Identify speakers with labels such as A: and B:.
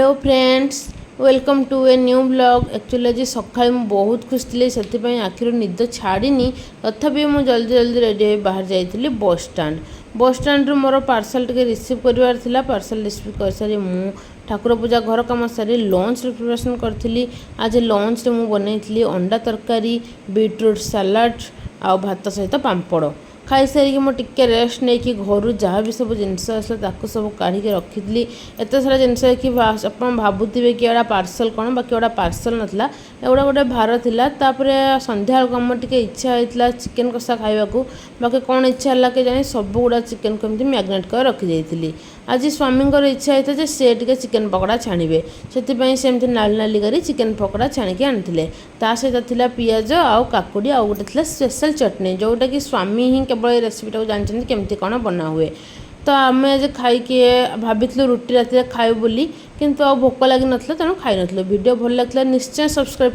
A: Hello friends, welcome to a new vlog. Actually ଆଜି ସକାଳେ ମୁଁ ବହୁତ ଖୁସି ଥିଲି, ସେଥିପାଇଁ ଆଖିରୁ ନିଦ ଛାଡ଼ିନି। ତଥାପି ମୁଁ ଜଲ୍ଦି ଜଲ୍ଦି ରେଡ଼ି ହୋଇ ବାହାରି ଯାଇଥିଲି ବସ୍ ଷ୍ଟାଣ୍ଡ। ବସ୍ ଷ୍ଟାଣ୍ଡରୁ ମୋର ପାର୍ସଲ୍ ଟିକେ ରିସିଭ୍ କରିବାର ଥିଲା। ପାର୍ସଲ୍ ରିସିଭ୍ କରିସାରି ମୁଁ ଠାକୁର ପୂଜା, ଘର କାମ ସାରି ଲଞ୍ଚର ପ୍ରିପାରେସନ୍ କରିଥିଲି। ଆଜି ଲଞ୍ଚରେ ମୁଁ ବନେଇଥିଲି ଅଣ୍ଡା ତରକାରୀ, ବିଟ୍ରୁଟ୍ ସାଲାଡ଼ ଆଉ ଭାତ ସହିତ ପାମ୍ପଡ଼। ଖାଇସାରିକି ମୁଁ ଟିକେ ରେଷ୍ଟ ନେଇକି ଘରୁ ଯାହା ବି ସବୁ ଜିନିଷ ଆସିଲା, ତାକୁ ସବୁ କାଢ଼ିକି ରଖିଥିଲି। ଏତେ ସାରା ଜିନିଷ ଦେଖି ଆପଣ ଭାବୁଥିବେ କି ଏଗୁଡ଼ା ପାର୍ସଲ୍ କ'ଣ। ବାକି ଏଗୁଡ଼ା ପାର୍ସଲ୍ ନଥିଲା, ଏଗୁଡ଼ା ଗୋଟେ ଭାର ଥିଲା। ତାପରେ ସନ୍ଧ୍ୟାବେଳକୁ ଆମର ଟିକେ ଇଚ୍ଛା ହେଇଥିଲା ଚିକେନ୍ କଷା ଖାଇବାକୁ। ବାକି କ'ଣ ଇଚ୍ଛା ହେଲା କେଜାଣି, ସବୁଗୁଡ଼ା ଚିକେନ୍କୁ ଏମିତି ମ୍ୟାରିନେଟ୍ କରି ରଖିଦେଇଥିଲି। ଆଜି ସ୍ୱାମୀଙ୍କର ଇଚ୍ଛା ହେଇଥିଲା ଯେ ସେ ଟିକେ ଚିକେନ୍ ପକୋଡ଼ା ଛାଣିବେ। ସେଥିପାଇଁ ସେମିତି ନାଲି ନାଲି କରି ଚିକେନ୍ ପକୋଡ଼ା ଛାଣିକି ଆଣିଥିଲେ। ତା ସହିତ ଥିଲା ପିଆଜ ଆଉ କାକୁଡ଼ି ଆଉ ଗୋଟେ ଥିଲା ସ୍ପେଶାଲ୍ ଚଟଣି, ଯେଉଁଟାକି ସ୍ୱାମୀ ହିଁ କେବଳ ଏ ରେସିପିଟାକୁ ଜାଣିଛନ୍ତି, କେମିତି କ'ଣ ବନା ହୁଏ। ତ ଆମେ ଆଜି ଖାଇକି ଭାବିଥିଲୁ ରୁଟି ରାତିରେ ଖାଇବୁ ବୋଲି, କିନ୍ତୁ ଆଉ ଭୋକ ଲାଗିନଥିଲା, ତେଣୁ ଖାଇନଥିଲୁ। ଭିଡ଼ିଓ ଭଲ ଲାଗିଥିଲା, ନିଶ୍ଚୟ ସବସ୍କ୍ରାଇବ୍।